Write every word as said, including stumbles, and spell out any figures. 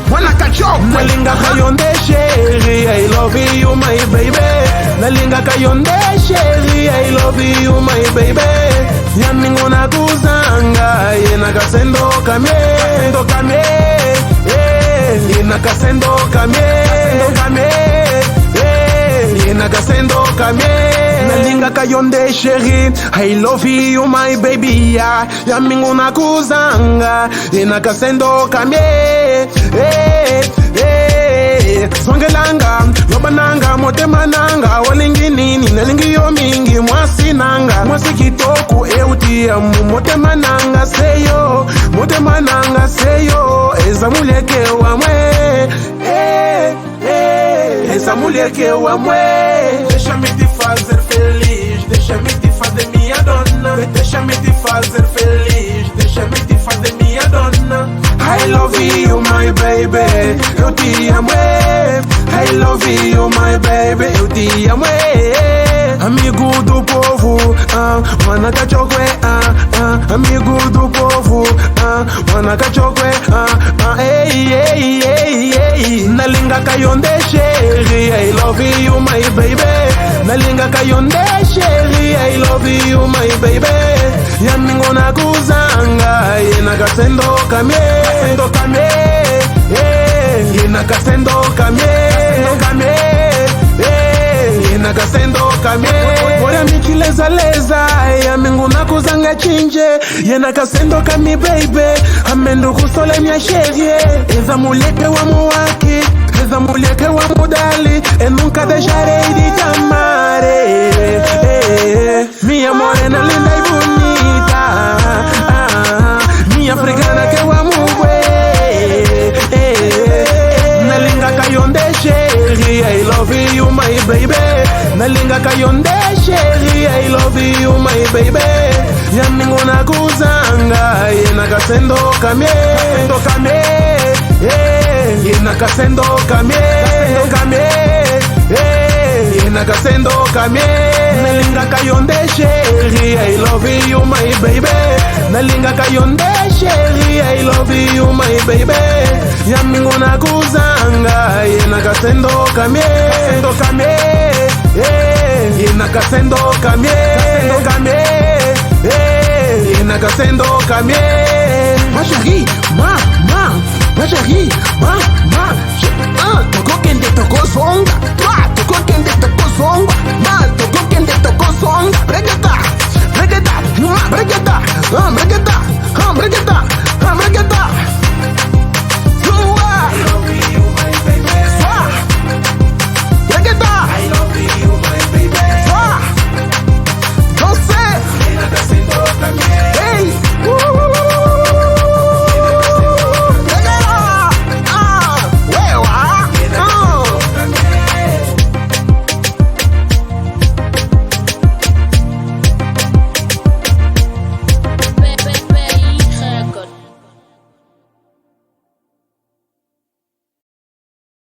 Mwana kachokwe. Nalinga kayonde chérie, I love you, my baby. Nalinga kayonde chérie, I love you, my baby. Yami nguna kuzanga, yena kasendo kamye, kasendo kamye, eh, yena kasendo kamye, kasendo kamye, eh, yena kasendo kamye. Nalinga kayonde chérie, I love you, my baby, yeah. Yami nguna kuzanga, yena kasendo kamye, eh, eh. Songelanga, lobananga, motemananga, walingi nini, nalingi yo mingi, mwasinanga, mwasi kitoko, eutia mu, motemananga, seyo, motemananga, seyo, eza muleke wamwe, eh, eh, eza muleke wamwe. Deixa-me te fazer feliz, deixa-me te fazer minha dona, deixa-me te fazer feliz, deixa-me te fazer minha dona. I love you, my baby, eu te amo, eh. I love you, my baby, eu te amo, eh. Amigo do povo, ah, mwana kachokwe, ah, ah, amigo do povo, ah, mwana kachokwe, ah, ah, ei, ei, ei, ei. Nalinga kayonde chérie, I love you, my baby. Nalinga kayonde chérie, I love you, my baby. Yami nguna kuzanga, yena kasendo kamye, kasendo kamye, eh, yena kasendo kamye, kasendo kamye, eh, yena kasendo kamye. Ora mikileza leza, yami nguna kuzanga chinje, yena kasendo kami baby, amendu kusolemya chérie, eza muleke wa muwaki, eza muleke wa mudali, e nunca dejarei de te amar, eh, eh, eh. Mi amor es una linda y bonita, mi africana que amo, eh, eh. Nalinga kayonde chérie, I love you, my baby. Nalinga kayonde chérie, I love you, my baby. Yami nguna kuzanga, yena kasendo kamye, kasendo kamye, eh, yena kasendo kamye, kasendo kamye, eh, yena kasendo kamye. Nalinga kayonde chérie, I love you, my baby. Nalinga kayonde chérie, I love you, my baby. Yami nguna kuzanga, yena kasendo kamye, kasendo kamye, eh, yena kasendo kamye, kasendo kamye, eh, yena kasendo kamye. Ma chérie, ma, ma, ma chérie, ma, ma, ah, toko kende toko songa, toko